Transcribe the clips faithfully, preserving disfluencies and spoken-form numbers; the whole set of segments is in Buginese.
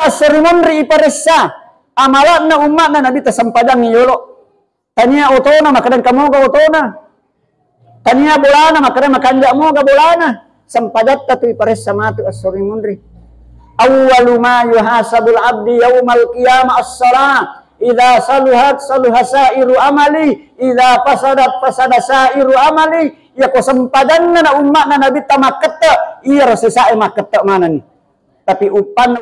Esso ri munri iparessa amala'na umma'na Nabitta sempajangngi yolo. Tania otona, makkeda engka moga otona. Tania bolana, makkeda makanja moga bolana. Sempajatta tu iparessa matu esso ri munri. Awwalu ma yuhasabul abdi yaumal qiyamah as-salah. Idza saluhat saluha sairu amali, idza fasadat fasada sairu amali. Iyako sempajanna na umma'na Nabitta makkette, iyaro sesae makkette manenni. Tapi uppanna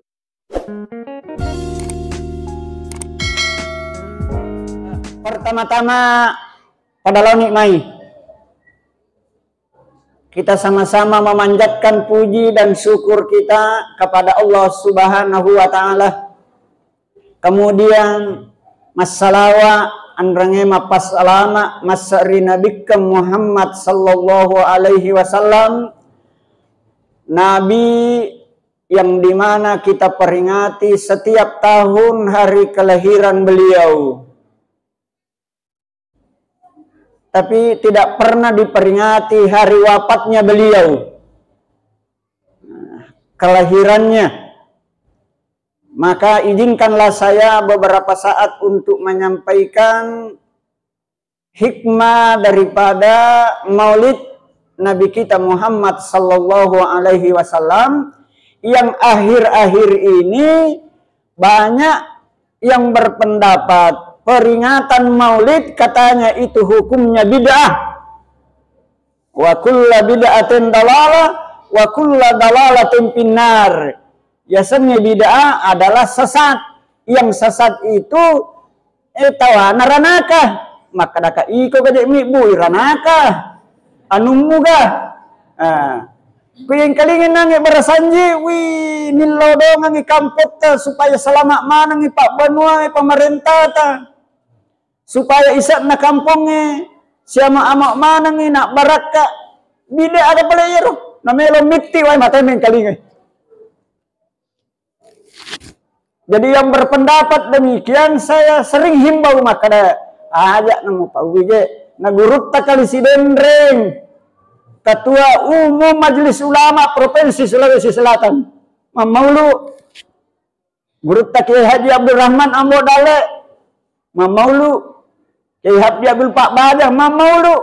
Pertama-tama, pada laoni mai. Kita sama-sama memanjatkan puji dan syukur kita kepada Allah Subhanahu wa Ta'ala. Kemudian, massalawa anrange mappasalama massa ri Nabikkeng Muhammad sallallahu alaihi wasallam, Nabi yang dimana kita peringati setiap tahun hari kelahiran beliau, tapi tidak pernah diperingati hari wafatnya beliau, kelahirannya. Maka izinkanlah saya beberapa saat untuk menyampaikan hikmah daripada Maulid Nabi kita Muhammad sallallahu alaihi wasallam yang akhir-akhir ini banyak yang berpendapat peringatan Maulid katanya itu hukumnya bid'ah. Wa kulla bid'atin dalalah, wa kulla dalalatin finnar. Yasengnge bid'ah adalah sesat. Yang sesat itu, eh, tawana ranaka. Makkadaka iko gaje mibbu ranaka. Anummu ga. Ah. Ku yang kalingi nange barasanji, wi, nillau dongangi kampotta supaya selamat manengi pabbanua, eh, pemerintata. Supaya ise'na kampongnge siama ama manengi nak barakka. Bid'ah ada pale iyaro. Namelo mitti wae mate mengkalingai. Jadi yang berpendapat demikian saya sering himbau makkada, aja namo Pak Wije, na gurutta kali Sidenreng, Ketua Umum Majelis Ulama Provinsi Sulawesi Selatan, Mammaulu, gurutta Kiai Haji Abdul Rahman Ambo Dale, Mammaulu, Kiai Haji Abdul Pak Baja, Mammaulu.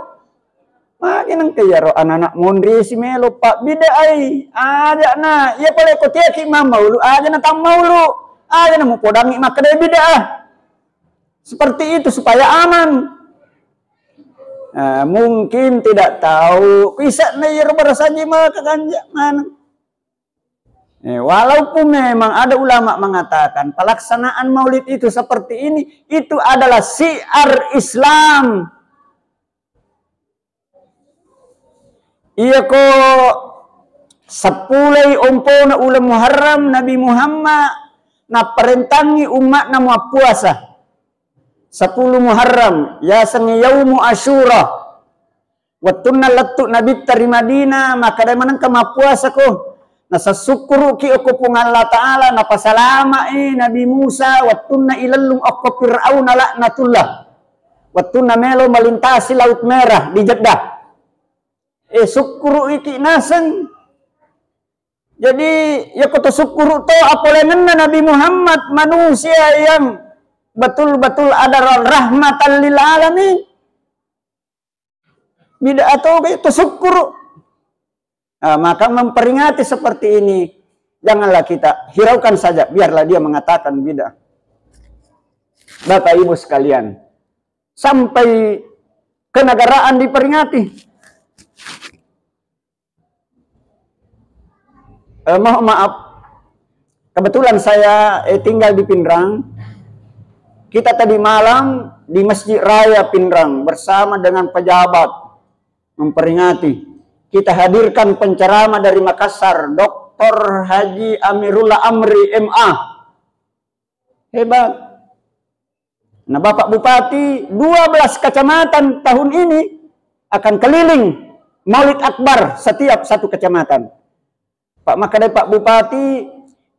Magi nengka iyaro anak-anak monri si melo Pak bid'ah ai. Aja na, iya pale ko tiaki Mammaulu, aja na tammaulu. Aja na mupodangi makkeda bid'ah. Seperti itu supaya aman. Nah, mungkin tidak tahu, kisah na iyaro barasanji maka ganja mana. Eh, walaupun memang ada ulama mengatakan pelaksanaan maulid itu seperti ini, itu adalah syiar Islam. Iyako seppulai ompona uleng Muharram, Nabi Muhammad napparentangi umma'na muappuasa. Sepuluh Muharram, yasengnge Yaumu Asyura. Wettunna lettu Nabitta ri Madinah, makkedai manengka mappuasako. Nasessukkuruki okko Puang Allah Ta'ala, napasalama'i Nabi Musa wettunna ilellung okko Fir'auna laknatullah. Wettunna melo melintasi Laut Merah di Jeddah. Eh, sukkuruki naseng. Jadi, yako to sukkuru to apolengenna Nabi Muhammad, manusia yang betul-betul adalah rahmatan lil alamin. Bid'ah to, to sukkuru. Ah, maka memperingati seperti ini, janganlah kita hiraukan saja, biarlah dia mengatakan bid'ah. Bapak Ibu sekalian, sampai kenegaraan diperingati. Eh, mohon maaf, kebetulan saya, eh, tinggal di Pinrang. Kita tadi malam di Masjid Raya Pinrang bersama dengan pejabat memperingati. Kita hadirkan penceramah dari Makassar, Doktor Haji Amirullah Amri, M A. Hebat. Nah, Bapak Bupati, dua belas kecamatan tahun ini akan keliling Maulid Akbar setiap satu kecamatan. Pak, makkedai Pak Bupati,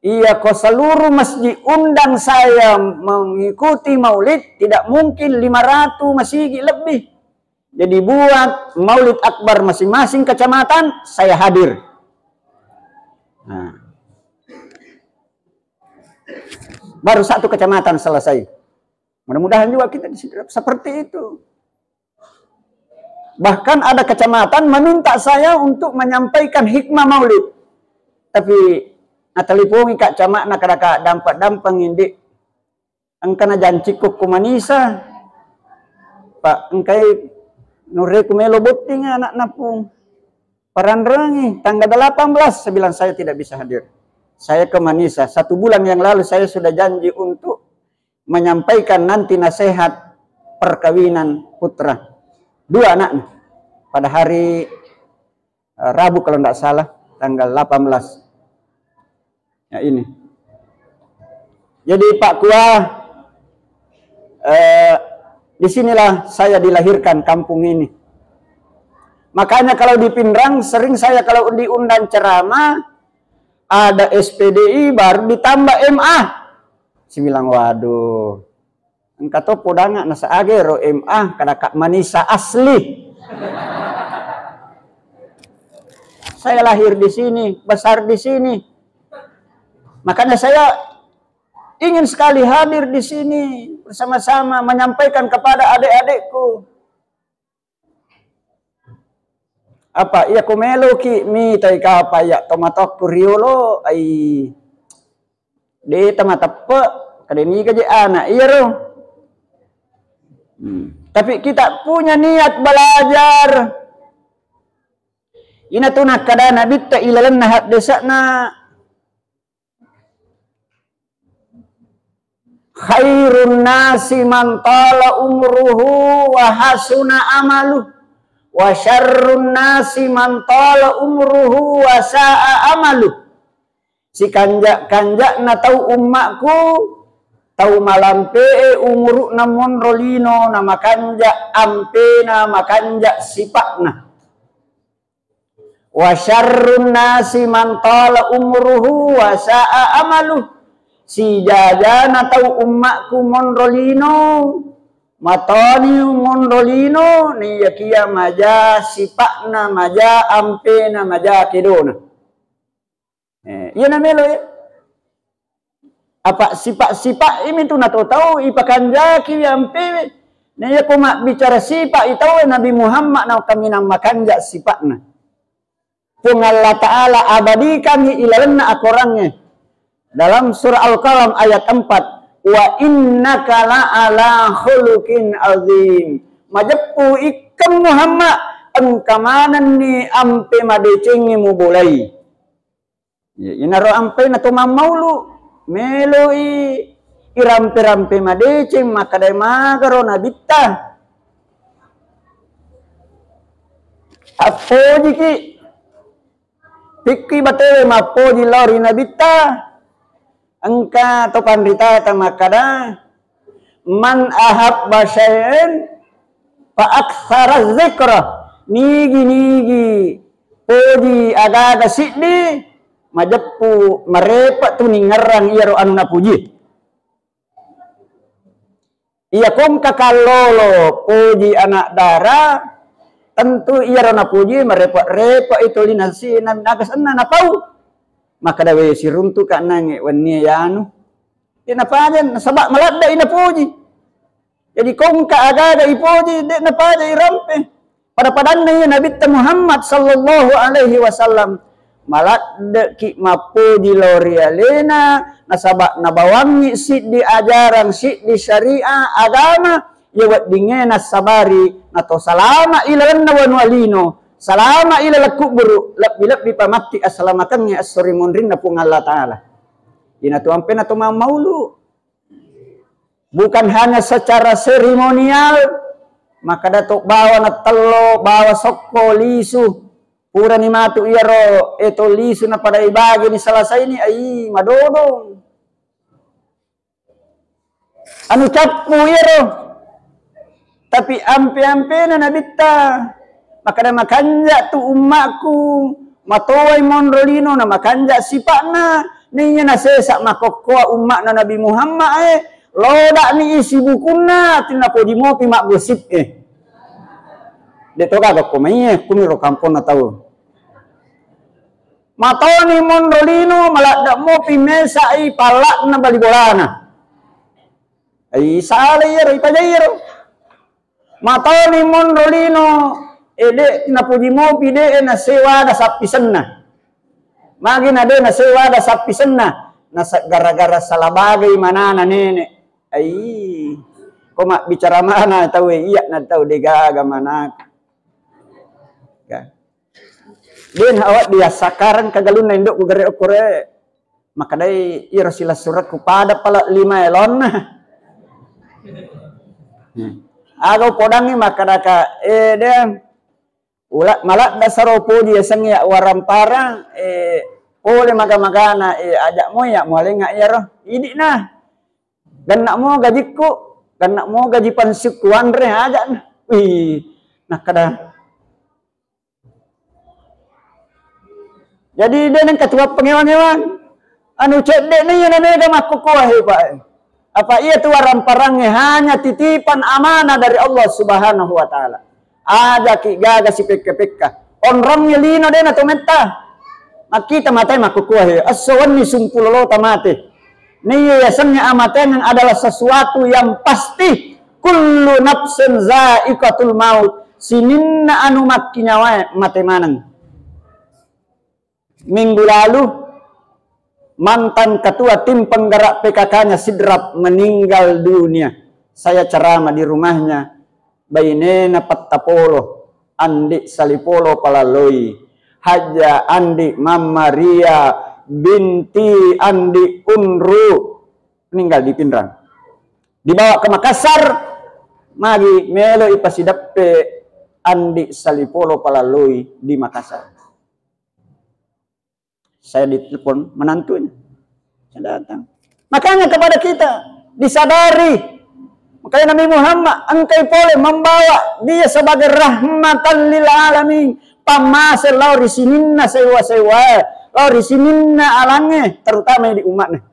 iya ko seluruh masjid undang saya mengikuti maulid, tidak mungkin lima ratus masigi lebih. Jadi buat Maulid Akbar masing-masing kecamatan, saya hadir. Nah. Baru satu kecamatan selesai. Mudah-mudahan juga kita di sini seperti itu. Bahkan ada kecamatan meminta saya untuk menyampaikan hikmah maulid. Tapi natelepongi Kak Camat, nakadaka, "Dampeng-dampeng, Indi. Engka najancikku ku Manisa, Pak, engkai nurreku melo botting anakna pung. Paranrengi tanggal delapan belas." Saya bilang, "Saya tidak bisa hadir. Saya ke Manisa. Satu bulan yang lalu saya sudah janji untuk menyampaikan nanti nasihat perkawinan putra." Dua anaknya. Pada hari, eh, Rabu kalau tidak salah, tanggal delapan belas. Ya, ini. Jadi, Pak Kua, eh, di sinilah saya dilahirkan, kampung ini. Makanya kalau di Pinrang, sering saya kalau diundang ceramah, ada S P D I, baru ditambah M A. Saya bilang, "Waduh, engka to podanga nasa age ro M A, kadaka Manisa asli." Saya lahir di sini, besar di sini. Makanya saya ingin sekali hadir di sini bersama-sama menyampaikan kepada adik-adikku. Apa iya ko meloki mitai kapa iya tomatokku riolo, ai de tamateppe, kada niga je anak iyaro. Hmm. Tapi kita punya niat belajar. Ina tu nakkada Nabitta ilalenna haddese'na, "Khairun nasi man tala umruhu wa hasuna amaluh, wa syarrun nasi man tala umruhu wa sa'a amaluh." Sikanja-kanja'na tau ummakku, tau malampe'e umuru'na monro lino, na makanja ampena, makanja sipa'na. "Wa syarrun nasi man tala umruhu wa sa'a amaluh." Sijajana tau ummakku monro lino, matoni monro lino, naiyakia maja sipa'na, maja ampena, maja kedona. Eh, iya namelo e. Apa sipa-sipa imi tu nato tau ipakanjaki ampewe. Na iya ko mabbicara sipa i tau e, Nabi Muhammad na kaminang makanja sipa'na. Puang Allah Ta'ala abadikangngi ilalenna akorangnge. Dalam surah Al-Qalam ayat empat, "Wa innaka la'ala khuluqin azim." Majeppu ikkeng Muhammad, engka manenni ampe madecengnge mubolai. Ya, inaro ampe na to mammaulu, meloi irampe-rampe madeceng, makkadai magaro nabitta. Appojiki, pikki batewe mappoji lao ri nabitta. Engka to panritata makkada, "Man ahabba syai'an fa aktsara dzikra." Nigi-nigi poji agaga siddi, majeppu marepe tu ningerrang iyaro anu napuji. Iya kongka kallolo poji anak dara, tentu iyaro napuji marepe-repe i tolina si na-, nagasenna napau. Makkada, "We, siruntuka nange wennie yanu." De napaja, nasaba maladde i napoji. Jadi kongka agaga ipoji, de napaja irampe. Pada-padanna iya Nabitta Muhammad sallallahu alaihi wasallam, maladdeki mappoji lao ri alena, nasaba nabawangngi siddi ajarang, siddi syariah agama, iya weddingnge nassabari nato salama ilalenna wanua lino, salama ilaleng kubburu, lebbi-lebbi pa matti assalamakengnge esso ri munrinna Puang Allah Ta'ala. Inatu ampena to mammaulu. Bukan hanya secara seremonial, makkada to bawa na tello, bawa sokko, lisu. Purani matu iyaro eto lisu napada ibagi ni selesai ni, ai madodong. Anu cappu iyaro. Tapi ampe-ampena nabitta, makkada, "Makanja tu ummakku, matowai monro lino na makanja sipa'na, naiya nasesa makokkoa ummakna Nabi Muhammad e, loda'ni isi bukunna, tinnapoji mopi maggosip e." De to gaga ko mai e, kumiro kamponna tau. Matoni monro lino, maladde mopi mesai palla'na bali bolana. Ai, sala iyaro, ipajai iyaro. Matoni monro lino, e, de' napoji mopi, de' nasewa ada sappisenna. Magi na de' nasewa ada sappisenna? Nasa gara-gara salah bagai manana nenek. Ai, ko mabbicara mana tau e, iya na tau de' gaga manaka. Ya. De' na awak dia sakarang kagalunna indokku gare' okkore. Makkedai iro silessurekku, pada pala lima elonna. Aga upodangngi makkedaka, eh, de', ula-, maladda saro poji yasengnge ya waramparang, eh, pole maga-magana, eh, ajak mo ya mualengnga iyaro. Idi'na. Genna mo gajikku, genna mo gaji pensiunku, anre ajakna. Wih, nakkeda. Jadi, de' nengka tuappengewang-ewang. Anu cedde' na iya na mega makkukkuahe, Pak. Apa iya tu waramparangnya hanya titipan amanah dari Allah Subhanahu wa Ta'ala. Ajaki gaga sipekka-pekka. Onrongngi lino de' na tometta. Makkita mate makkukkuahe. Esso wenni sumpulolota mate. Naiya yasengnge amateangeng adalah sesuatu yang pasti. Kullu nafsin za'iqatul maut. Sininna anu makkinyawae mate maneng. Minggu lalu, mantan ketua tim penggerak P K K-nya Sidrap meninggal dunia. Saya ceramah di rumahnya. Bainena Pettapolo, Andi Salipolo Palalloi, Hajja Andi Mamma Ria binti Andi Unru, meninggal di Pinrang. Dibawa ke Makassar, magi melo ipasideppe Andi Salipolo Palalloi di Makassar. Saya ditelepon menantunya. Saya datang. Makanya kepada kita disadari. Makanya Nabi Muhammad engkai pole membawa dia sebagai rahmatan lil alamin. Pammase lao ri sininna sewa-sewa, lao ri sininna alangnge, terutama di umatnya.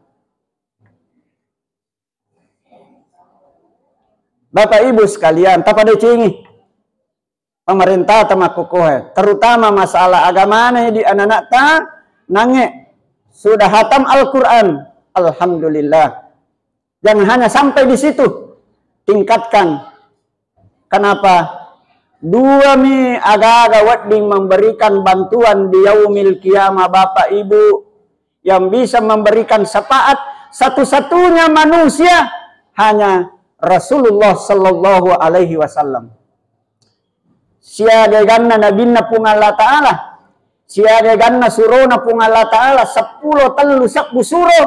Bapak Ibu sekalian, tapadecengi pemerintah ta makkukkuae, terutama masalah agamana di anak-anak ta, nange sudah hatam Al-Quran, alhamdulillah. Jangan hanya sampai di situ, tingkatkan. Kenapa? Dua mi aga-aga wedding memberikan bantuan di yaumil qiyamah, Bapak Ibu, yang bisa memberikan syafaat satu-satunya manusia hanya Rasulullah sallallahu alaihi wasallam. Siaga eganna nabinna Puang Allah Ta'ala, siaga eganna surona Puang Allah Ta'ala, seppulo tellu sebbu suro,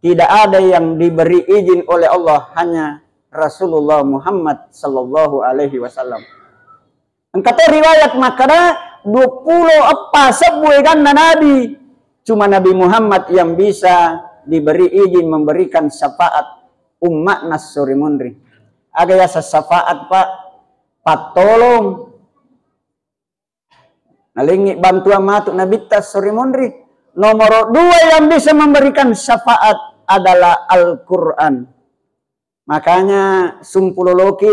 tidak ada yang diberi izin oleh Allah, hanya Rasulullah Muhammad sallallahu alaihi wasallam. Engka to riwayat makkeda, duappulo eppa sebbu eganna nabi, cuma Nabi Muhammad yang bisa diberi izin memberikan syafaat ummatna sori munri. Aga yaseng syafaat, Pak? Pattolong. Nalengngi bantuan matu nabitta sori munri. Nomor dua yang bisa memberikan syafaat adalah Al-Quran. Makanya sumpuloloki,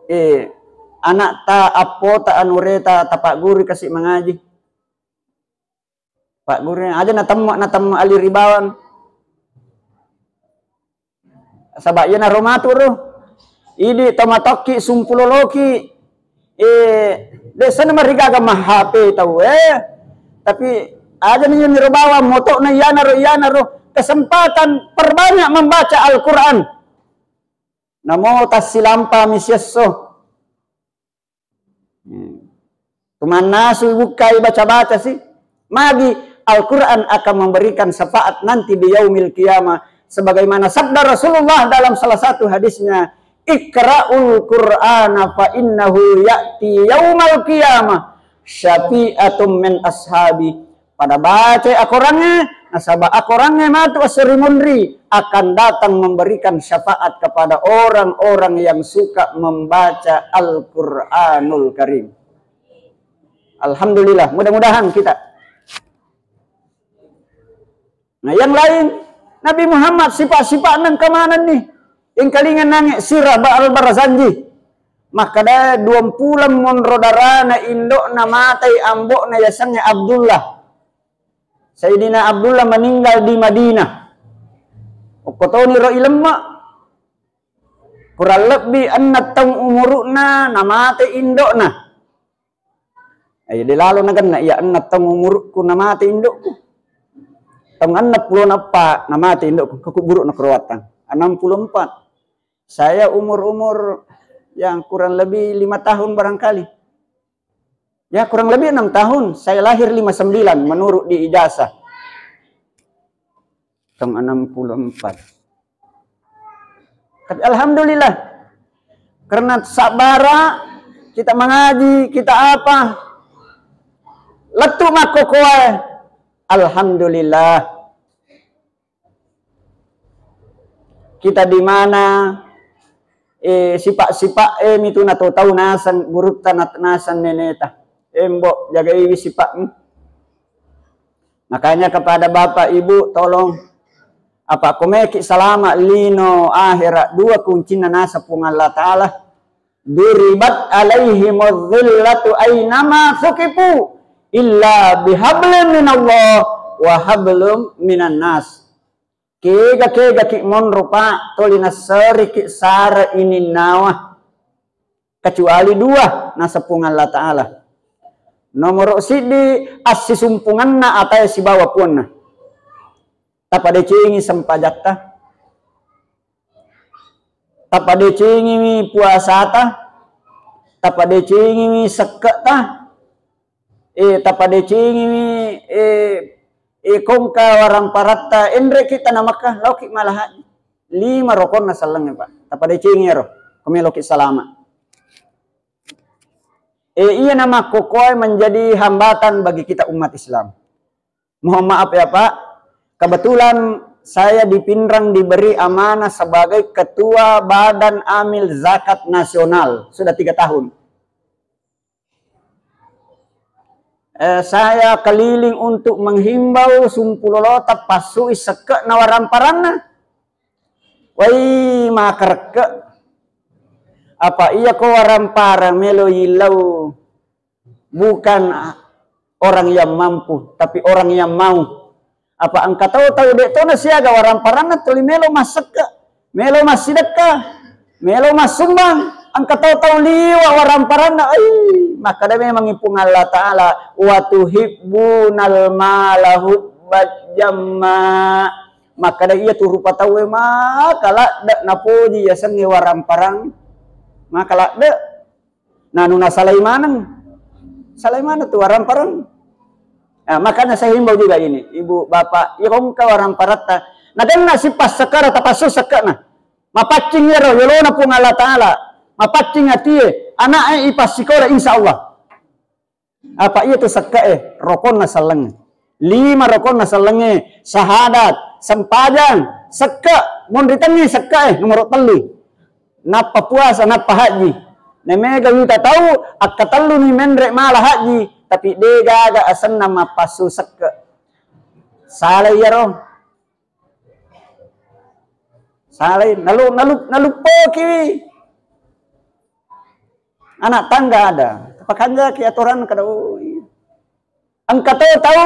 eh, anakta, appota, anureta, tapagguru kasi mangaji. Pagguru aja natemma, natemma ali ri bawang. Saba iyanaro matu ro. Idi to matokki sumpuloloki. Eh, de sana marigaga ma-H P tau, eh. Tapi aja ni ro bawang motokna iyanaro, iyanaro kesempatan perbanyak membaca Al-Quran. Namo tassilampa mi siesso. Hmm. Tumannasu bukkai baca-baca si. Magi Al-Quran akan memberikan syafaat nanti di yaumil qiyamah. Sebagaimana sabda Rasulullah dalam salah satu hadisnya, "Iqra'ul Qur'ana fa innahu ya'ti yaumal qiyamah syafi'atum min ashabi." Pada bacai akorangnge, nasaba akorangnge matu esso ri munri akan datang memberikan syafaat kepada orang-orang yang suka membaca Al-Quranul Karim. Alhamdulillah, mudah-mudahan kita. Nah, yang lain, Nabi Muhammad sifat-sifat nang kemanenni. Yang kalingan nange sirah ba Al-Barzanji. Makkeda duampuleng monro darana indokna matai ambokna yasengnge Abdullah. Sayyidina Abdullah meninggal di Madinah. Okkotoni ro ilemma. Kurang lebbi enneng taung umuru'na namate indo'na. Ayo, de lalo nagenna iya enneng taung umurukku namate indo'ku. Taung enneng pulo nappa namate indo'ku, ke kuburu'na kerowattang. Enam puluh empat. Saya umur-umur yang kurang lebih lima tahun barangkali. Ya, kurang lebih enam tahun. Saya lahir lima sembilan menurut di ijazah. Tahun enam puluh empat. Tapi alhamdulillah. Karena sabara, kita mengaji, kita apa. Lettu makkokoe. Alhamdulillah. Kita di mana, eh, sifat-sifat, eh, mitu na tau-tau naseng gurutta, na-, naseng neneta. Eh, Mbok, jagaiwi sifat. Makanya kepada Bapak Ibu, tolong, apa komeki salama lino akhirat, dua kuncinna nasa Puang Allah Ta'ala. Duribat alaihimudz dzillatu ainama suqifu illa bihablin minallah wa hablum minan nas. Kega-kega ki monro, Pak, toli nasseriki sara ininnawa. Kecuali dua, nasa Puang Allah Ta'ala. Nomoro siddi, assisumpunganna atae sibawa puanna. Tapadecengi sempajatta. Tapadecengiwi puasata. Tapadecengiwi sekke'ta. Eh, tapadecengiwi, eh, eh, kongka waramparatta, enreki tana Makkah, laoki mala haji. Lima rokonna sellengnge, Pak. Tapadecengi ero, ko meloki salama. Eh, iya namakkokoe menjadi hambatan bagi kita umat Islam. Mohon maaf ya, Pak. Kebetulan saya di Pinrang diberi amanah sebagai Ketua Badan Amil Zakat Nasional sudah tiga tahun. Eh, saya keliling untuk menghimbau sumpulolota passui sekke'na waramparanna. Wai, makarekke. Apa iya ko waramparang melo yillau? Bukan orang yang mampu, tapi orang yang mau. Apa engka tau, tau de' to nasiaga waramparanna tuli melo massekke, melo massidekka, melo massumbang. Engka tau, tau liwa waramparanna, ai, makkeda memang Puang Allah Ta'ala, "Wa tuhibbunal mala hubban jamma." Makkeda iya tu rupa tauwe maka ladde napoji yasengnge waramparang, maka ladde. Nanu nasalai maneng. Salai maneng tu waramparang. Nah, makanya saya himbau juga ini, Ibu, Bapak, iya kongka waramparatta. Nadenna sipassekkara tapassu sekke'na. Mapaccing iyaro yolona Puang Allah Ta'ala. Mapaccing atie, ana'e ipassikola insya Allah. Apa iya tu sekke'e? Rokonna sellengnge. Lima rokonna sellengnge. Syahadat, sempajang, sekke', monri tenni sekke'e, nomoro tellu. Nappa puasa, nappa haji. Namega wita tau, akkatelluni menre mala haji, tapi de gaga asenna mappassu sekke'. Salai iyaro. Salai, nalu-, nalu-, naluppokiwi. Anak tangga ada. Pakanjaki aturan kada, oh, iya. Engka to tau,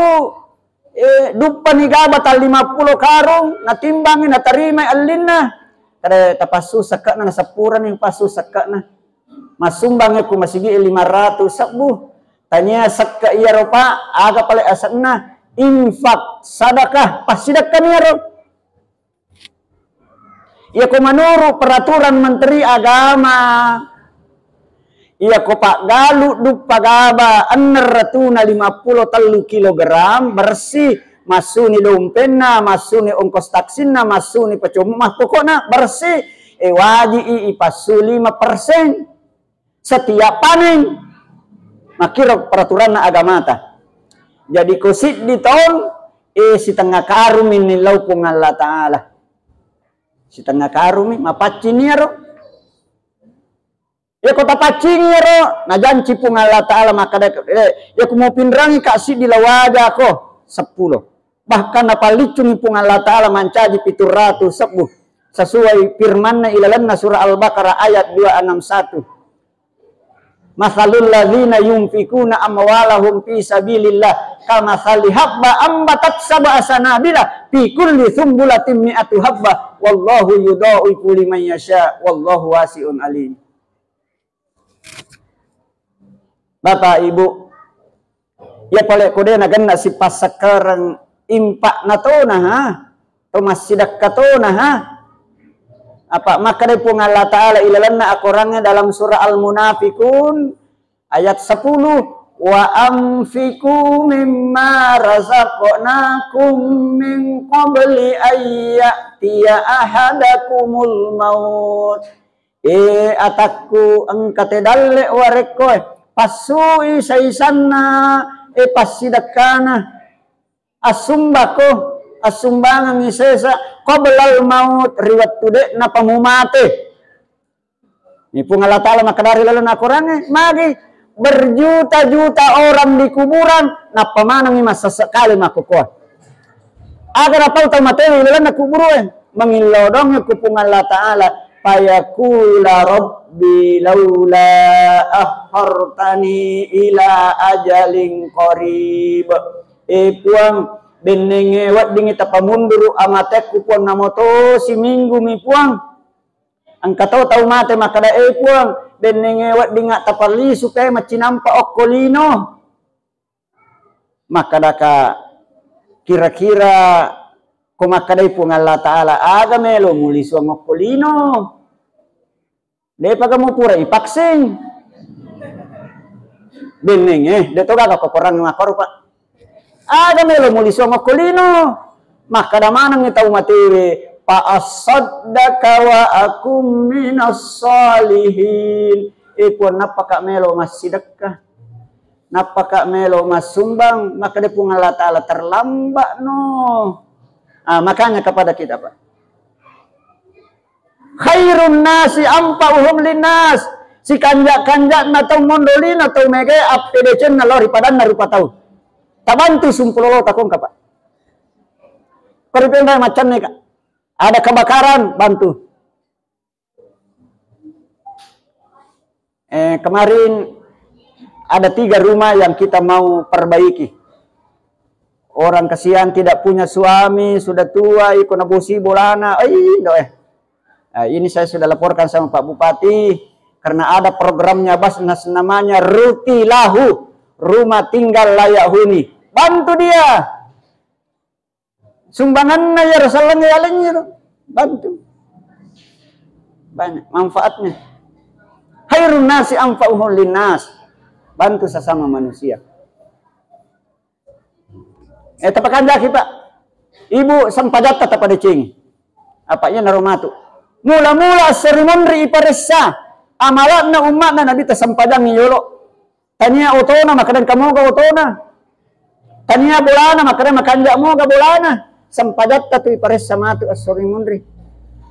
eh, duppani gaba tallima pulo karung, natimbangi, natarimai ellinna. Kada tapassu sekke'na, naseppurani passu sekke'na. Massumbang ku masigi lima ratus sebbu. Tania sekke' iyaro, Pak, aga pale asenna? Infak, sadakah, passidekkani iyaro. Iyako menurut peraturan Menteri Agama, iyako paggalu duppa gaba ennerratuna lima pulo tellu kilogram bersih, massuni dompenna, massuni ongkos taksinna, massuni pacommu, mah pokokna bersih, e waji i ipassu lima persen. Setiap panen. Makkiro peraturanna agamata. Jadi ko siddi taung, eh, sitengnga karumi nillau Puang Allah Ta'ala. Sitengnga karumi, mapaccing iyaro. Iyako tapaccing iyaro, najanci Puang Allah Ta'ala makkada, eh, iyako mupinrangi ka siddi lao waja ko, seppulo. Bahkan napalliccungi Puang Allah Ta'ala mancaji pitu ratu sebbu. Sesuai firmanna ilalenna surah Al-Baqarah ayat dua enam satu. Masalul ladzina yunfikuna amwalahum fi sabilillah kamatsali habba ambatat sab'a sanabila fi kulli sumbulatin mi'atu habba wallahu yudha'ifu liman yasha wallahu wasi'un alim. Bapak Ibu, iya pale ko de nagenna sipassekkereng impakna tona ha, to massidekka tona ha. Apa makkeda Puang Allah Ta'ala ilalenna akorangnge dalam surah Al-Munafiqun ayat sepuluh, "Wa anfiqu mimma razaqnakum min qabli an ya'tiya ahadakumul maut." E atakku, engka te dalle warekko e, passui saisanna e passidekkana. Assumbako, assumbangengngi sesa qablal maut, ri wettu de'napa mumate. Ni Puang Allah Ta'ala makkedari lalenna akorangnge, magi berjuta-juta orang di kuburan, nappa manengngi massesse kale makkukkua. Aga napau tau matewe ilalenna kuburue, mangillodongngi ku Puang Allah Ta'ala, fayaqula rabbi laula akhartani ila ajalin qarib. E Puang, bennenge weddingngi tapamunduru amatekku Puang, namotosi minggu mi Puang. Engka to tau mate makkeda, "E Puang, bennenge weddingnga tapallisu kae maccinampa okko lino." Makkedaka, kira-kira ko makkedai Puang Allah Ta'ala, aga melo mulisuang okko lino? Depaga mupura ipaksin? Bennenge, de to gaga kokorang makkoro, Pak. Aga melo mulisuang okko lino? Makkeda manengngi tau matewe, "Fa assaddaka wa akum minas salihin." E Puang, nappaka melo massidekka. Nappaka melo massumbang, makkeda Puang Allah Ta'ala, "Terlambat no." Ah, makanya kepada kita, Pak. Khairun nasi anfa'uhum linnas. Sikanja-kanja'na tau mondolina tau mege appedecenna lao ri padanna rupa tau. Tabantu sumpulolota kongka, Pak. Kori penrai maccanne, Kak. Ada kebakaran, bantu. Eh, kemarin ada tiga rumah yang kita mau perbaiki. Orang kasihan tidak punya suami, sudah tua, iko nabosi bolana. Ai, do eh. Ah, ini saya sudah laporkan sama Pak Bupati karena ada programnya Basnas namanya Ruti Lahu, rumah tinggal layak huni. Bantu dia. Sumbanganna iyaro selleng yalengngi ro, bantu. Banyak manfaatnya. Khairun nasi anfa'uhum linnas. Bantu sesama manusia. Eh, tapakanjaki, Pak. Ibu, sempajatta tapadecengi. Apa iya naro matu. Mula-mula esso ri munri iparessa amala'na umma'na Nabitta, sempajangngi yolo. Tania otona, makkeda engka moga otona. Tania bolana, makkeda makanja moga bolana. Sempajatta tu iparessa matu esso ri munri.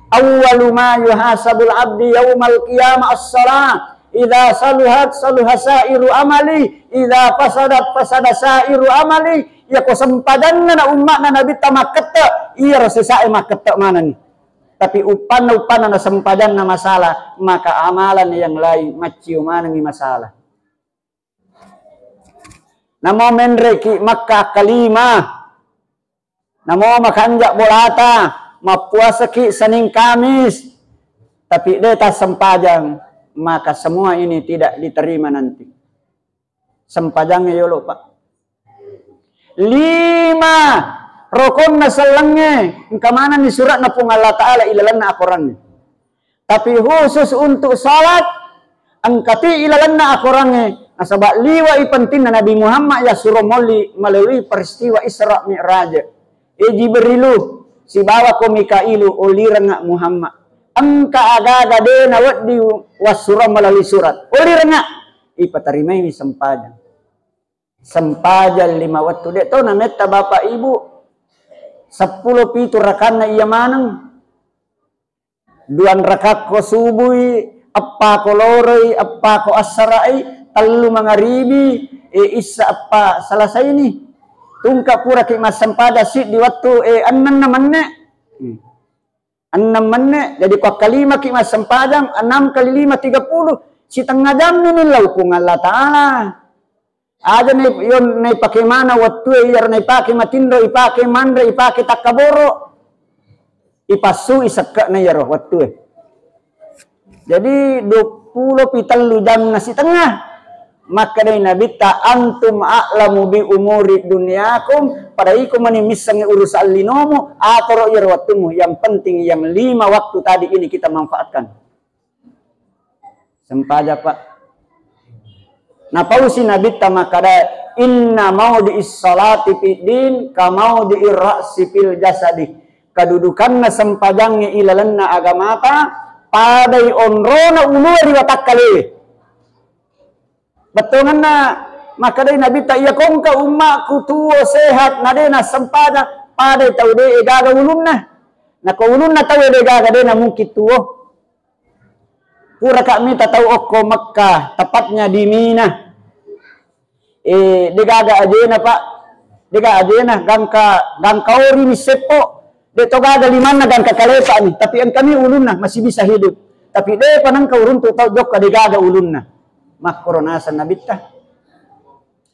Awwalu ma yuhasabul abdi yaumal qiyamah as-salah. Idza saluhat saluha sairu amali, idza fasadat fasada sairu amali. Iyako sempajanna na umma'na Nabitta makkette, iyaro sesae makkette manenni. Tapi uppanna, uppanna na sempajanna masalah, maka amalan yang lain maccio manengngi masalah. Namo menreki Makkah akkalima, namo makanja bolata, mappuasaki Senin Kamis, tapi de tassempajang, maka semua ini tidak diterima nanti. Sempajangnge yolo, Pak. Lima rokonna sellengnge engka manenni sura'na Puang Allah Ta'ala ilalenna akorangnge. Tapi khusus untuk salat, engkati ilalenna akorangnge, nasaba liwai pentingna Nabi Muhammad yassuro molli melalui peristiwa Isra Mi'raj. E Jibrilu, sibawa ko Mikailu, olirengnga Muhammad. Engka aga-aga de nawedding wassurong melalui surat. Olirengnga, ipatarimaiwi sempajang. Sempajang lima wettu, de to nametta Bapak Ibu. Seppulo pitu rakanna iya maneng. Duang rakakko subui, eppa ko loroi, eppa ko assara'i, tellu mangaribi, e, issa eppa salasaini. Tungka puraki massempajang siddi wettu, e, ennenna menne. Hmm. Enneng menne, jadi ko akkalimaki massempajang, enam kali lima, tiga puluh. Sitengnga jammi ni lao Puang Allah Ta'ala. Aja nai-, yo naipake mana wettue, iyaro naipake matinro, ipake manre, ipake takkaboro. Ipassui sekke'na iyaro wettue. Jadi, duappulo pi tellu jamna sitengnga. Makkedai Nabitta, "Antum a'lamu bi umuri dunyakum," pada iko mani missengngi urusan linomu, atoro iyaro wettumu. Yang penting yang lima waktu tadi ini kita manfaatkan. Sempajang, Pak. Napausi Nabitta makkada, "Inna maudi'is salati fid din ka maudi'ir ra'si fil jasadi." Kedudukanna sempajangnge ilalenna agamata padai onrona ulue ri watakkalewe. Bettuangenna makkadai Nabitta, "Iya kongka ummaku tuo sehat, na de nassempajang, padai tau de gaga ulunna." Nako ulunna tau de gaga, de namungkin tuo. Puraka mita tau okko Mekkah, tepatnya di Mina. Eh, degaga ajena, Pak. Degaga ajena, gangka, gangka ori ni seppo. De to gaga limanna, gangka kalepa ni. Tapi engkami ulunna masih bisa hidup. Tapi de panengka uruntu tau jokka degaga ulunna. Makkoro naseng Nabitta.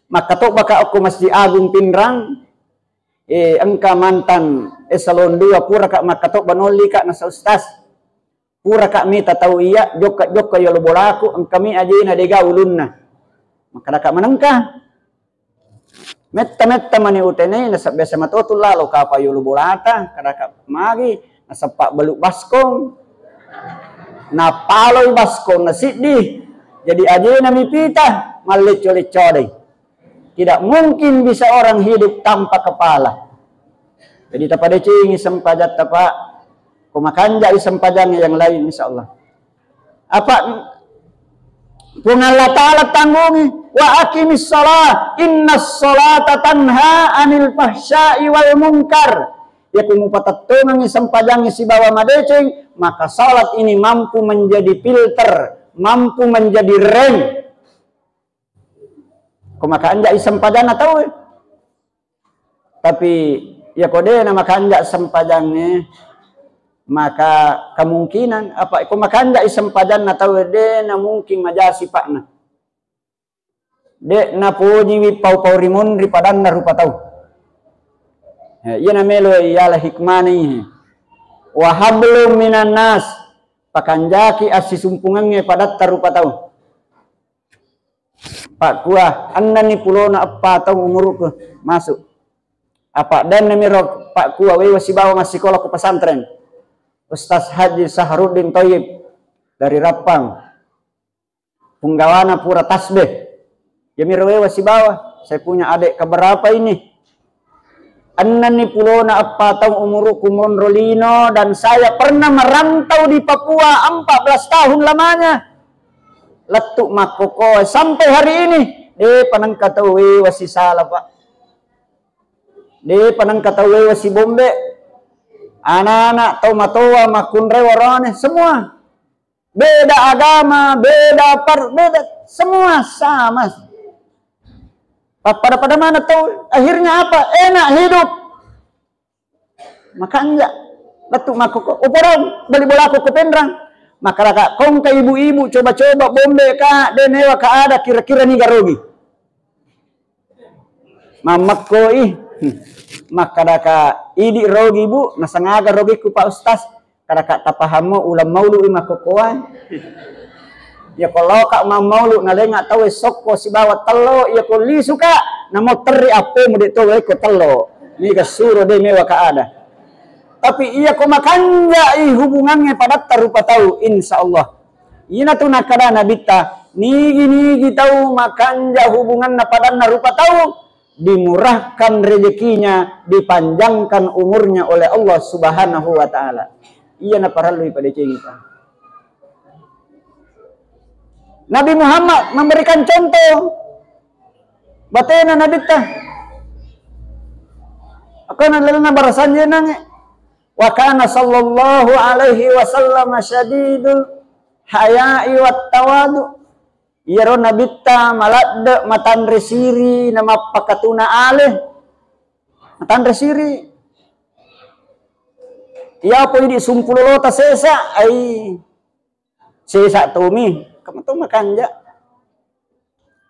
Makkatobaka okko Masjid Agung Pinrang. Eh, engka mantan esalon dua, puraka makkatobba nollika nasa ustaz. Puraka mita tau iya, jokka-jokka yolo bolaku, engkami ajena dega ulunna. Makkedaka manengka. Metta-metta mani utenei, nasabbiasa matotu lalo kapa yolo bolata, kadaka magi, nasappa balu baskong. Napaloi baskong nasiddi. Jadi ajena mipita, mallecco-lecco dei. Tidak mungkin bisa orang hidup tanpa kepala. Jadi tapadecengi sempajatta, Pak. Ko makanjai sempajang yang lain, insya Allah. Apa Puang Allah Ta'ala tanggungi, "Wa aqimis shalah, innas shalata tanha anil fahsya'i wal munkar." Ya, ku mupatettongengi sempajangi sibawa madeceng, maka salat ini mampu menjadi filter, mampu menjadi rem. Ko makanjai sempajanna tauwe. Tapi iya ko de na makanja sempajangnge, maka kemungkinan apa ko makanjai sempajanna tauwe de na mungkin maja sipa'na. De napojiwi pau-pau rimunri padanna rupa tau. Ya, iya namelo iyala hikmana ihe. Wa hablum minan nas, pakanjaki assisumpungengnge padatta rupa tau. Pakkua, ennani pulona eppa taung umuruku masuk. Apa dennamiro pakkua wewa sibawa massikola ku pesantren. Ustaz Haji Sahruddin Thayyib dari Rappang. Punggawana pura tasbih. Yamiro wewa sibawa. Saya punya adik keberapa ini? Ennani pulona eppa taung umuruku monro lino dan saya pernah merantau di Papua empat belas tahun lamanya. Lettu makkoko sampai hari ini. De panengka tau wewa sisala, Pak. De panengka tau wewa sibombe. Anak-anak tau matoa makkunrai warone semua. Beda agama, beda par, beda, semua sama. Pappada-pada mana tau, akhirnya apa? Enak hidup. Makanja. Lettu makkoko, uporang bali bolaku ko Penrang. Makkadaka, kongka ibu-ibu coba-coba bombe ka, de newa ka ada kira-kira niga rogi. Mammekkoi. Makkadaka, idi rogi, Bu, nasengaga rogiku, Pak Ustaz. Kadaka tapahammo uleng maulu'i makkokkoe. Iya ko laoka mammaulu nalenga tauwe sokko sibawa tello, iya ko lisuka namo terri appemu de to ko tello. Niga suro de mewa ka ada. Tapi iya ko makanjai hubungangnge padatta rupa tau, insya Allah. Iyana tu nakkada Nabitta, nigi-nigi tau makanja hubunganna padanna rupa tau, dimurahkan rezekinya, dipanjangkan umurnya oleh Allah Subhanahu wa Ta'ala. Iya naparellui padecengi, Pak. Nabi Muhammad memberikan contoh batena Nabitta. Akana lalenna barasanjenangnge. Wa kana sallallahu alaihi wasallam syadidul haya'i wat tawadu. Iyaro Nabitta maladde matanre siri na mappakatuna ale. Matanre siri. Iyapo idi sumpulolota sesa, ai sesa tomi. Kamu to makanja.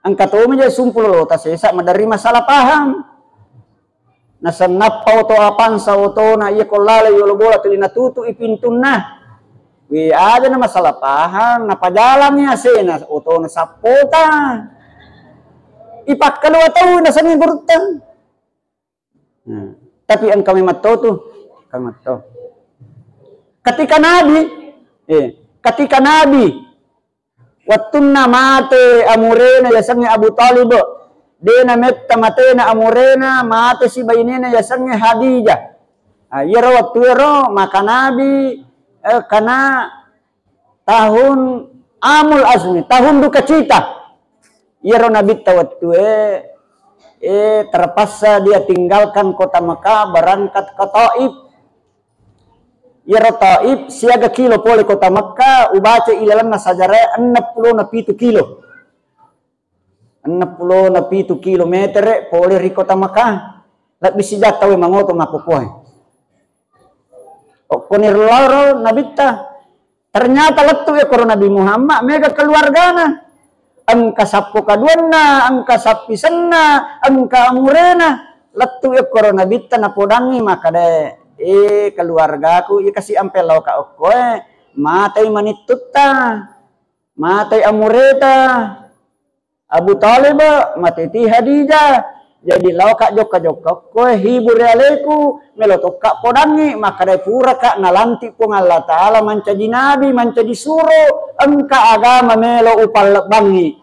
Engka tomi je sumpulolota sesa maderri masalah paham. Nasennappa oto apangsa otona iya ko lalai yolo bola tuli natutu'i pintunna. Wi aja na masalah paham, napajalangi asena otona sappota. Ipakkalua tau nasengi gurutta. Nah, tapi engka memang to tu, engka memang to. Ketika Nabi, eh, ketika Nabi wettunna mate amurena yasengnge Abu Thalib, de nametta matena amurena, mate si bainena yasengnge Khadijah. Ah, iyaro wettu ero maka Nabi, eh, kana tahun amul asmi, tahun duka cita. Iyaro nabitta wettue, eh, terpaksa dia tinggalkan kota Mekah, berangkat ke Taif. Iyaro Taif siaga kilo pole kota Mekah, ubaca ilalenna sajarae enneng pulo na pitu kilo. Enneng pulo na pitu kilometere pole ri kota Mekah. Lebbi sija tauwe mangoto makkukkue. Okkoni loro nabitta. Ternyata lettu e koro Nabi Muhammad mega keluargana. Engka sappo kaduanna, engka sappisenna, engka amurena. Lettu e koro nabitta napodangi makkeda, eh, keluargaku, iya kasi ampe laoka okkoe, matei manittutta, matei amureta. Abu Thalib, mateti Khadijah. Jadi laoka jokka-jokka okkoe, hibur rialeku, melo tokka podangngi, makkedai puraka nalanti Puang Allah Ta'ala mancaji nabi, mancaji suro, engka agama melo upallebbangngi.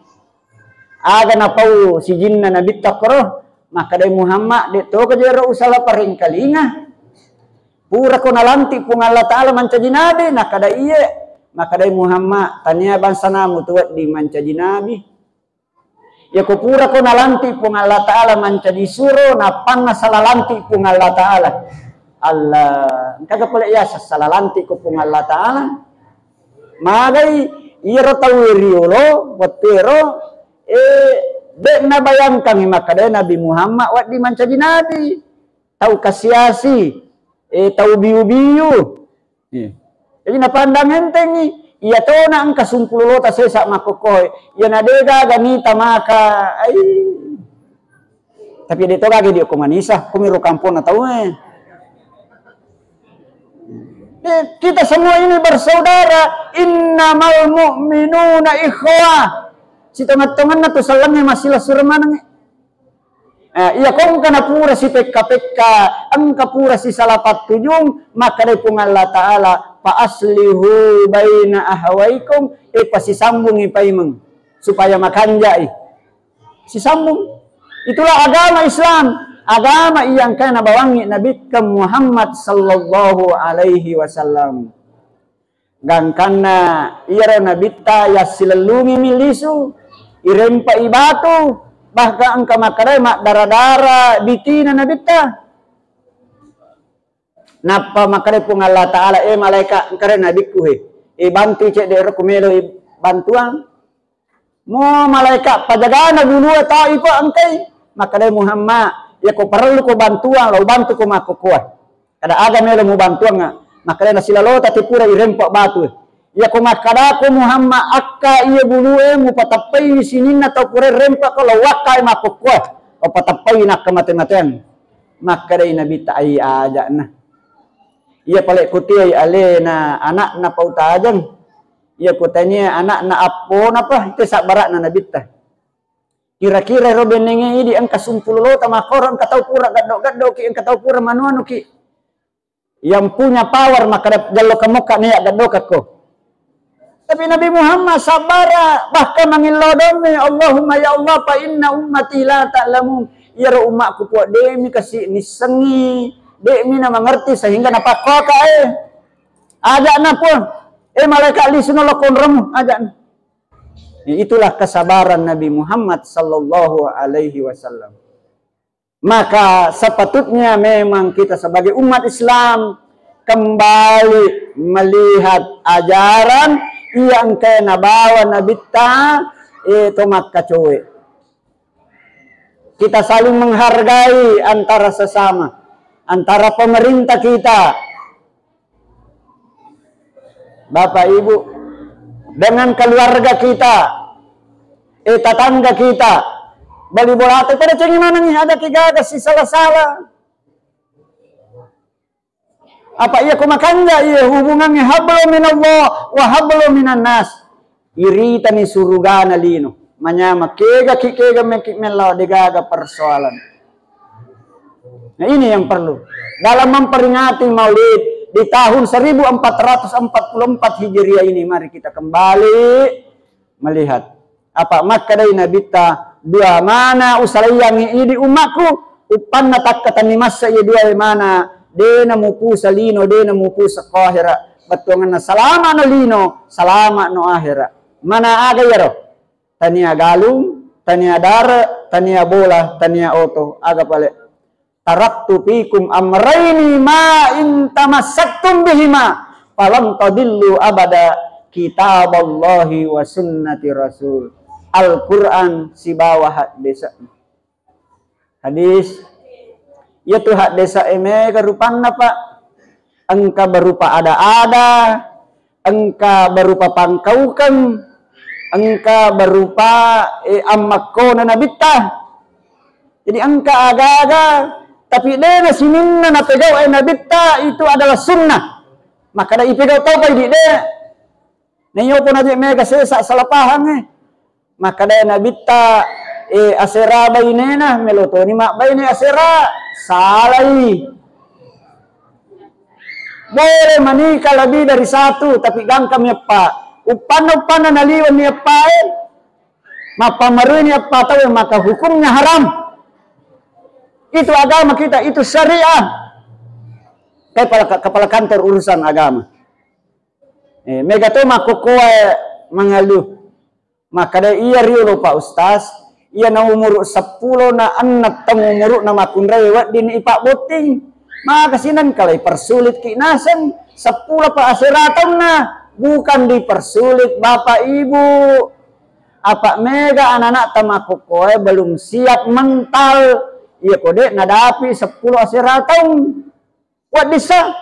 Aga napau sijinna nabitta koro, makkedai Muhammad, de toka jero usala parengkalinga. Purako nalanti Puang Allah Ta'ala mancaji nabi, nakkeda iye, makkedai Muhammad, tania bangsanamu tu wedding mancaji nabi. Yako purako nalanti Puang Allah Ta'ala mancaji suro, nappanna sala lanti Puang Allah Ta'ala. Allah, engkaga pole yaseng sala lanti ko Puang Allah Ta'ala. Magai iyaro tau riolo, wettu ero, eh, de nabayangkangi makkeda Nabi Muhammad wedding mancaji nabi. Tau kasiasi, eh, tau biu-biu. Iya. Jadi napandang entengngi, iya tona engka sumpulolo tasesa makkokkoe, iya na de gaga nita maka, ai. Tapi de to gaga diokko manisa, kumiro kamponna tau e. Eh, kita semua ini bersaudara, innamal mu'minuna ikhwah. Sitonget-tongenna tu sellengnge masila sureng manengnge. Eh, iya ko engka na pura sipekka-pekka, engka pura sisala pattujung, makkedai Puang Allah Ta'ala, "Fa aslihu baina akhawaikum," eh, pasisambungi paimeng, supaya makanjai. Sisambung. Itulah agama Islam, agama iya engkae nabawangngi Nabitta Muhammad sallallahu alaihi wasallam. Gangkanna iyaro nabitta yassilellungimi lisu, irempe'i batu, bahkan engka makkedai maddara-dara bitina nabitta. Nappa makkedai Puang Allah Ta'ala, "Eh malaika, engkare nabikku he, eh bantui cedde ero ku meloi bantuang." Mo malaika pajagana bulue Taif engkai. Makkedai Muhammad, "Yako parelluko bantuang, lao bantuko makkokkoe. Kada aga melo mubantuangnga." Makkedai nasilalota te pura irempa batu. Yako makkadako Muhammad, "Akka iya bulue mupateppai sininna tau pura rempa ko lao wakkai makkokkoe." Lao pateppai nakka mate-mateang. Makkedai Nabitta, "Ai aja'na. Iya pale kutiai alena anakna pau tajeng. Iya kutania anakna appona pa, te sabbara'na Nabitta." Kira-kira ero bennenge idi engka sumpulolota makkoro, engka tau pura gaddo-gaddoki, engka tau pura manu-anuki. Yang punya power makkada jallo kamokka neya gaddokakko. Tapi Nabi Muhammad sabbara, bahkan mangillau domme, "Allahumma ya Allah, fa inna ummati la ta'lamun." Iyaro ummakku Puang demi kasi nissengi, demi na mengerti sehingga napakkoka e. Aja'na Puang, eh malaikat lisu na lokkonremu, aja'na. Itulah kesabaran Nabi Muhammad sallallahu alaihi wasallam. Maka sepatutnya memang kita sebagai umat Islam kembali melihat ajaran yang kena bawa Nabitta, eh, to makkacoe. Kita saling menghargai antara sesama, antara pemerintah kita, Bapak Ibu, Dengan keluarga kita, eh, tetangga kita, bali bolata pada cengi manengngi, ada ki gaga sisala-sala. Apa iya ko makanja iya hubungangnge hablu minallah wa hablu minan nas. Iritani surugana lino. Manyama kega ki kega meki mellau degaga persoalan. Nah, ini yang perlu. Dalam memperingati Maulid di tahun seribu empat ratus empat puluh empat Hijriah ini, mari kita kembali melihat. Apa makkadai Nabitta, dua mana usalaiyangngi idi ummakku, uppanna takkatenni massa iya dua mana, dena mupusa lino, dena mupusa ko ahera. Bettuanganna salama'no lino, salama'no ahera. Mana aga iyaro? Tania galung, tania dare, tania bola, tania oto. Aga pale? Taraktu fikum amraini ma in tamassaktum bihima falan tadillu abada, kitaballahi wa sunnati rasul. Al-Quran sibawa haddesa. Hadis. Iyatu haddesa e mega rupanna, Pak. Engka berupa ada-ada, engka berupa pangkaukeng, engka berupa, eh, ammakkona Nabitta. Jadi engka aga-aga, tapi dena sininna napegau e Nabitta itu adalah sunnah. Makkada ipegau taupa idi de. Naiyopo naje mega sesa salah pahang e. Makkada Nabitta, eh, asera bainena, melo toni mabbaine asera, salai. Boleh menikah lebih dari satu, tapi gangkami eppa. Uppanna, uppanna naliwani eppa e, mappamaruni eppa tau, maka hukumnya haram. Itu agama kita, itu syariah. Kepala, kepala kantor urusan agama. Eh, mega to makkokkoe mangalu. Makkada iya riolo Pak Ustaz, iya na umuru seppulo na enneng taung umuru'na makkunrai wedding ipabbotting. Maka sinengkalai persulit ki naseng, seppulo pa asera taunna, bukan dipersulit Bapak Ibu. Apa mega anak-anak ta makkokkoe belum siap mental, iya ko de nadapi seppulo asera taung. Waddissa,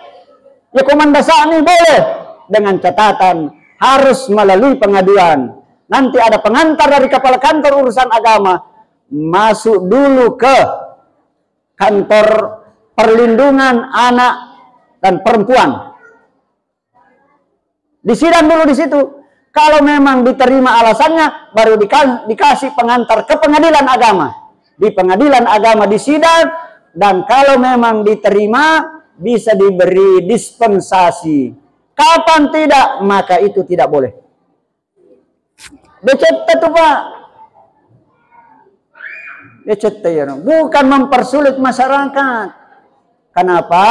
ya komandasani boleh, dengan catatan harus melalui pengaduan. Nanti ada pengantar dari kepala kantor urusan agama masuk dulu ke kantor perlindungan anak dan perempuan. Disidang dulu di situ. Kalau memang diterima alasannya, baru dika-, dikasih pengantar ke pengadilan agama. Di pengadilan agama disidang, dan kalau memang diterima, bisa diberi dispensasi. Kapan tidak, maka itu tidak boleh. Decetta tu, Pak. Decetta ya, bukan mempersulit masyarakat. Kenapa?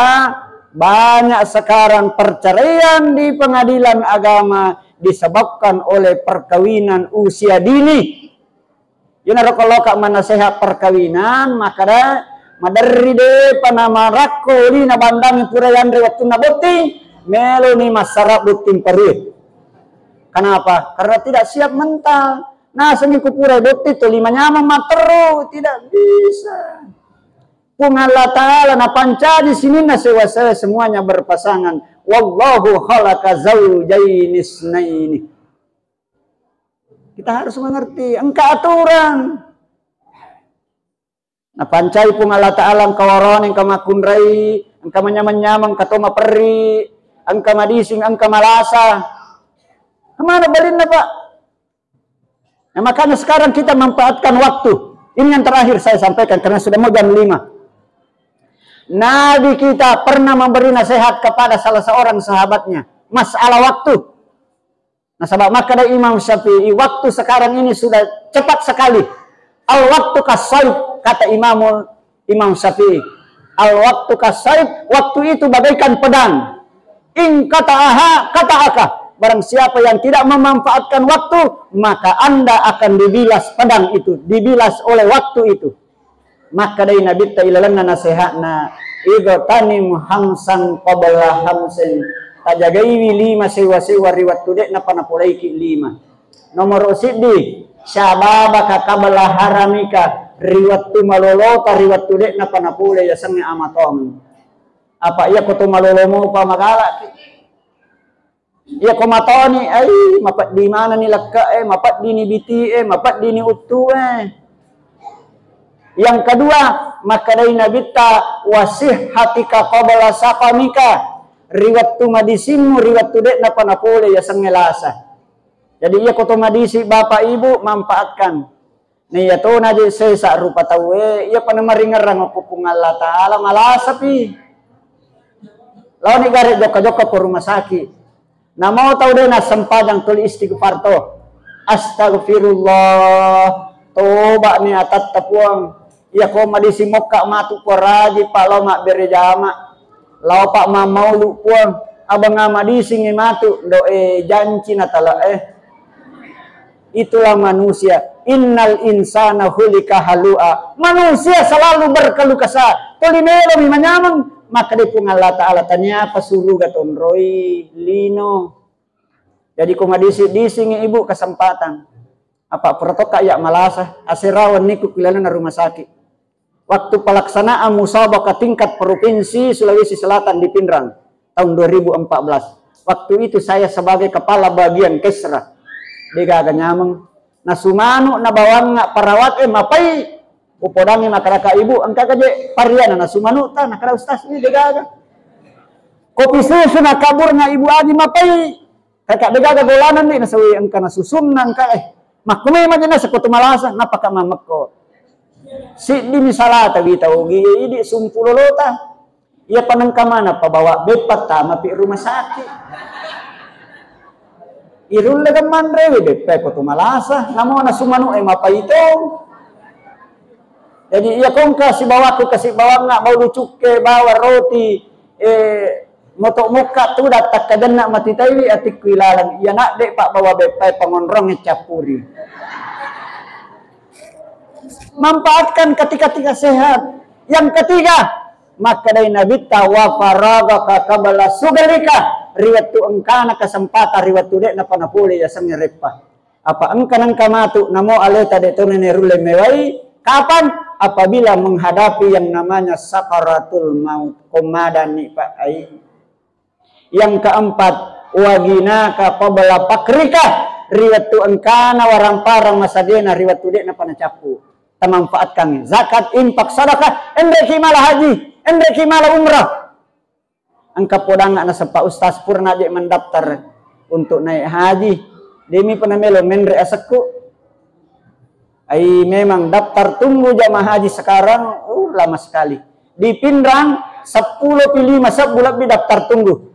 Banyak sekarang perceraian di pengadilan agama disebabkan oleh perkawinan usia dini. Iyana roko loka manasehat perkawinan, makkada maderri depa namarakko ulina bandangi pura yanre wettunna botting, meloni massara botting parue. Kenapa? Karena tidak siap mental. Nasengi ku pura botting to lima nyameng matteru, tidak bisa. Puang Allah Ta'ala napancaji sininna sewa-sewa semuanya berpasangan. Wallahu khalaqa zaujaini isnaini. Kita harus mengerti, engka aturan. Napancai Puang Allah Ta'ala engka warone, engka makkunrai, engka manyameng-nyameng, engka to maperri, engka madising, engka malasa. Kemana balinna, Pak? Nah, makanya sekarang kita manfaatkan waktu. Ini yang terakhir saya sampaikan karena sudah mau jam lima. Nabi kita pernah memberi nasihat kepada salah seorang sahabatnya. Masalah waktu. Nasaba makkeda Imam Syafi'i, waktu sekarang ini sudah cepat sekali. Al-waktu kasaif, kata Imamul, Imam Syafi'i. Al-waktu kasaif, waktu itu bagaikan pedang. In qata'aha qata'aka. Barang siapa yang tidak memanfaatkan waktu, maka Anda akan dibilas pedang itu, dibilas oleh waktu itu. Makkedai Nabitta ilalenna nasehatna, "Igtanim hamsan qabla hamsin." Tajagaiwi lima sewa-sewa ri wettu de'napa napoleiki lima. Nomoro siddi, "Syababaka qabla haramika," ri wettu malolota, ri wettu de'napa napole yasengnge amatong. Apa iya ko to malolo mopa magalaki? Iya ko matoni, ai, mapeddi manenni lekke'e, mapeddini biti'e, mapeddini uttu'e. Yang kedua, makkedai Nabitta, "Wasihhatika qabla saqamika," ri wettu madisimmu, ri wettu de'napa napole yasengnge lasa. Jadi, iya ko to madisi, Bapak Ibu, manfaatkan. Naiya tona je sesa rupa tauwe, iya pa namaringerrang okko Puang Allah Ta'ala, malasapi. Laoni gare jokka-jokka ko rumah sakit. Namo tau de nassempajang tuli istighfar to. Astagfirullah, toba ni atatta Puang. Iya ko madisi mokka matu ko raji pa lao mabbere jama. Lao pa mammaulu Puang. Abang madisi ngi matu do e janci na tala e. Itulah manusia. Innal insana khuliqa halu'a. Manusia selalu berkeluh kesah. Tuli melo mi manyameng, maka di Puang Allah Ta'ala tania apa suruga tonroi lino. Jadi ko madisi-disi ngi ibu kesempatan. Apa protokol ya malasa, aserawan niku kulalana rumah sakit. Waktu pelaksanaan musabaqah tingkat provinsi Sulawesi Selatan di Pinrang tahun dua ribu empat belas. Waktu itu saya sebagai kepala bagian kesra. Degaga nyameng. Nasu manu na bawang perawat e mapai. Upodangi makaraka ibu, engka kaje pariana nasu manu ta, nakara ustaz ini degaga. Kopi susu na kabur na ibu adi mapai. Kaka degaga golanan ni nasawi engka nasusunna engka eh. Makkume maje nasa ko tu malasa, napaka mamekko. Siddi misalata wita ugi idi sumpulo lota. Iya panengka mana pabawa beppa tama pi rumah sakit. Irulle manre wi beppa ko tu malasa, namo nasu manu e mapaito. Jadi iya kongka sibawaku kasi bawang bau cukke bawa roti eh moto mukka tu datta kajenna matitaiwi atikku ilalang iya nak de pak bawa beppa pangonrong cappuri. Manfaatkan ketika-ketika sehat. Yang ketiga, makkedai Nabitta wa faragaka qabla sugalika, ri wettu engkana kesempatan, ri wettu de napa napole yasengnge reppa. Apa engka nengka matu namo aleta de tone nerulle mewai, kapan? Apabila menghadapi yang namanya sakaratul maut. Komadani pak ai. Yang keempat, waginaka qabla fakrika, ri wettu engkana waramparang masagena ri wettu de napa nacappu. Tamanfaatkan zakat, infak, sedekah, enreki mala haji, enreki mala umrah. Engka podang anak sepa ustaz purna je mendaftar untuk naik haji. Demi pernah melo menre asekku. Ai memang daftar tunggu jamaah haji sekarang uh, lama sekali. Di Pinrang seppulo pi lima sebbu lebbi daftar tunggu.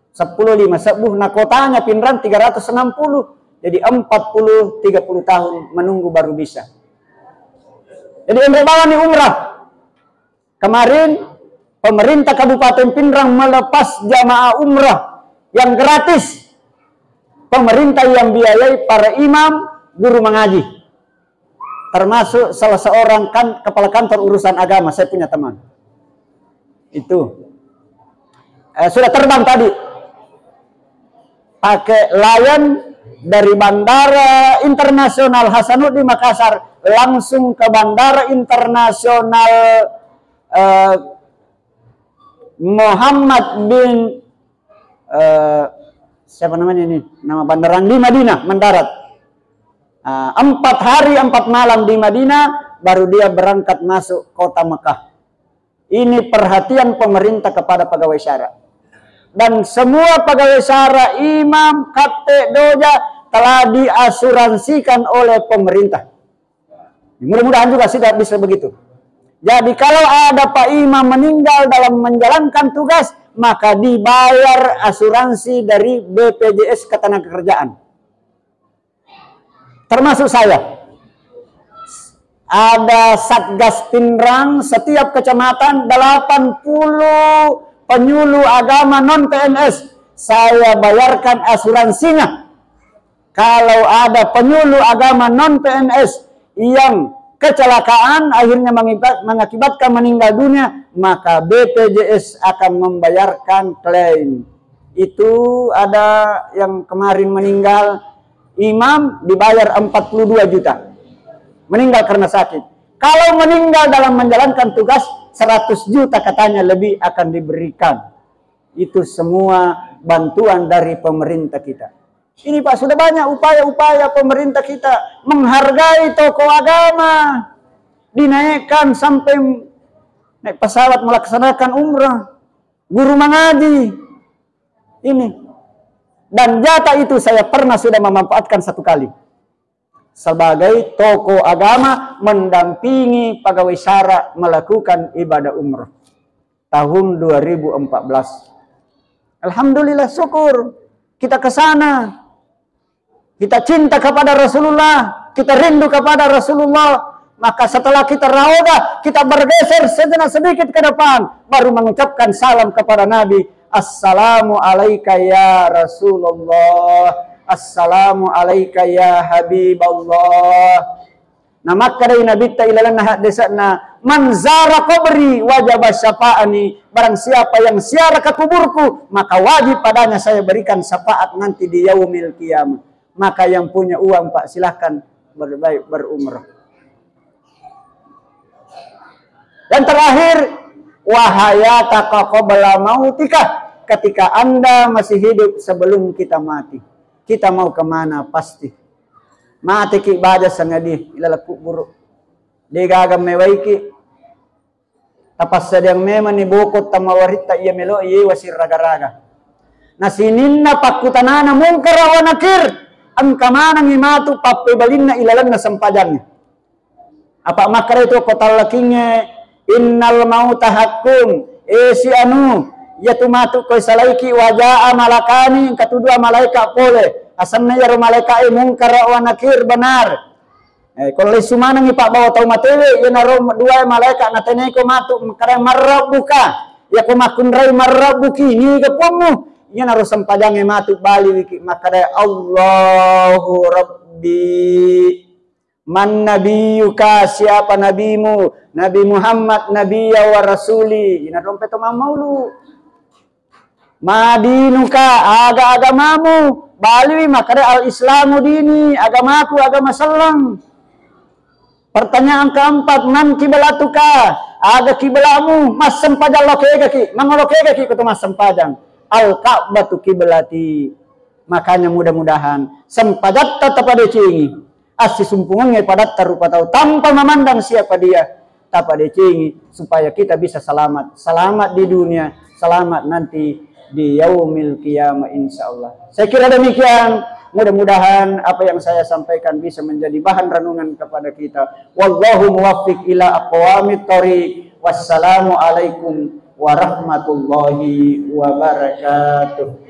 Seppulo lima sebbu, na kotanya Pinrang tiga ratus enam puluh. Jadi empat puluh tiga puluh tahun menunggu baru bisa. Jadi enre bawani umrah. Kemarin pemerintah Kabupaten Pinrang melepas jamaah umrah yang gratis. Pemerintah yang biayai para imam, guru mengaji. Termasuk salah seorang kan kepala kantor urusan agama, saya punya teman. Itu. Eh, sudah terbang tadi. Pakai Lion dari Bandara Internasional Hasanuddin Makassar langsung ke Bandara Internasional eh, Muhammad bin eh, siapa namanya ini? Nama bandara di Madinah mendarat. Ah, empat hari empat malam di Madinah, baru dia berangkat masuk kota Mekah. Ini perhatian pemerintah kepada pegawai syara. Dan semua pegawai syara, imam, katte, doja telah diasuransikan oleh pemerintah. Mudah-mudahan juga tidak bisa begitu. Jadi kalau ada Pak Imam meninggal dalam menjalankan tugas, maka dibayar asuransi dari B P J S Ketenagakerjaan. Termasuk saya. Ada Satgas Pinrang, setiap kecamatan delapan puluh penyuluh agama non P N S. Saya bayarkan asuransinya. Kalau ada penyuluh agama non P N S yang kecelakaan akhirnya mengibat- mengakibatkan meninggal dunia, maka B P J S akan membayarkan klaim. Itu ada yang kemarin meninggal, imam dibayar empat puluh dua juta. Meninggal karena sakit. Kalau meninggal dalam menjalankan tugas, seratus juta katanya lebih akan diberikan. Itu semua bantuan dari pemerintah kita. Ini, Pak, sudah banyak upaya-upaya pemerintah kita menghargai tokoh agama, dinaikkan sampai naik pesawat melaksanakan umrah, guru mengaji. Ini. Dan jatah itu saya pernah sudah memanfaatkan satu kali sebagai tokoh agama mendampingi pegawai syara melakukan ibadah umrah tahun dua ribu empat belas. Alhamdulillah, syukur kita ke sana. Kita cinta kepada Rasulullah, kita rindu kepada Rasulullah. Maka setelah kita raoga, kita bergeser sejenak sedikit ke depan, baru mengucapkan salam kepada Nabi, "Assalamu alaika ya Rasulullah, assalamu alaika ya Habiballah." Namakkedai Nabitta ilalenna haddese'na, "Man zara qabri wajaba syafa'ani." Barang siapa yang ziarah ke kuburku, maka wajib padanya saya berikan syafaat nanti di yaumil qiyamah. Maka yang punya uang, Pak, silahkan ber-, baik berumrah. Dan terakhir, "Wa hayataka qabla mautika." Ketika Anda masih hidup sebelum kita mati. Kita mau kemana? Pasti. Mateki baja sangadi, ilala kuburu. De gaga mewaiki. Tapassadiang memang ni bokong tamawaritta iya melo iye wasirraga-raga. Na sininna pakkutanana Mungkara wa Nakir, engka manengngi matu pappebalinna ilalenna sempajangnge. Apa makkeda itu ko tallakingnge, "Innal mauta haqqun." Eh, si anu, iyatu matu ko salaiki, "Wa jaa malakani," engka tu dua malaika pole. Asenna iyaro malaika e Mungkara wa Nakir, benar. Eh, ko lessu manengngi pabbawa tau matewe, iyanaro dua malaika nateneko matu, makkeda, "Man rabbuka?" Iyako makkunrai, "Man rabbuki?" Niga puammu? Iyanaro sempajangnge matu baliwiki makkeda, "Allahu rabbi." "Man nabiyuka?" Siapa nabimu? "Nabi Muhammad, nabiyya wa rasuli." Ina rompe to mammaulu. "Ma dinuka?" Aga agamamu? Baliwi makkeda, "Al-Islamu dini," agamaku agama selleng. Pertanyaan keempat, "Man kiblatuka?" Aga kiblamu? Massempajang lokegaki, mangolokegaki ko to massempajang. "Al-Ka'batu kiblati." Makanya mudah-mudahan sempajatta tapadecengi. Assisumpungengnge padatta rupa tau tanpa memandang siapa dia, tapadecengi supaya kita bisa selamat, selamat di dunia, selamat nanti di yaumil qiyamah, insyaallah. Saya kira demikian. Mudah-mudahan apa yang saya sampaikan bisa menjadi bahan renungan kepada kita. Wallahu muwaffiq ila aqwamit thariq. Wassalamualaikum warahmatullahi wabarakatuh.